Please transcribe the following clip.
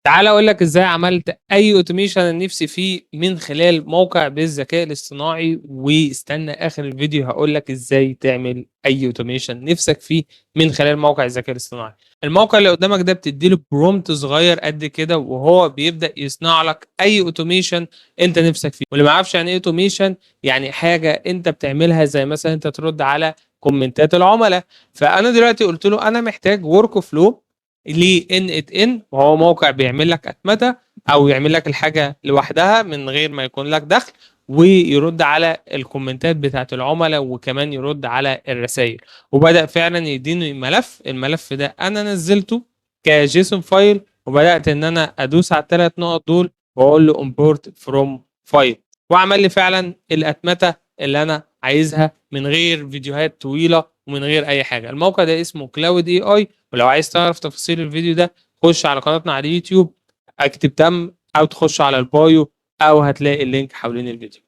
تعالَ أقول لك إزاي عملت أي automation أنا نفسي فيه من خلال موقع بالذكاء الاصطناعي، واستنى آخر الفيديو هاقول لك إزاي تعمل أي automation نفسك فيه من خلال موقع الذكاء الاصطناعي. الموقع اللي قدامك ده بتدّي له prompt صغير قد كده وهو بيبدأ يصنع لك أي automation أنت نفسك فيه، واللي ما يعرفش يعني إيه automation، يعني حاجة أنت بتعملها زي مثلًا أنت ترد على كومنتات العملا. فأنا دلوقتي قُلت له أنا محتاج workflow ل n8n، وهو موقع بيعمل لك أتمتة أو يعمل لك الحاجة لوحدها من غير ما يكون لك دخل، ويرد على الكومنتات بتاعة العملا وكمان يرد على الرسايل. وبدأ فعلًا يدّيني ملف، الملف ده أنا نزّلته ك JSON file وبدأت إن أنا أدوس على ال3 نقط دول وأقول له import from file، وعمل لي فعلًا الأتمتة اللي أنا عايزها من غير فيديوهات طويلة ومن غير أي حاجة. الموقع ده اسمه Claude AI، ولو عايز تعرف تفاصيل الفيديو ده خش على قناتنا على اليوتيوب، اكتب تم أو تخش على ال bio أو هتلاقي ال link حوالين الفيديو.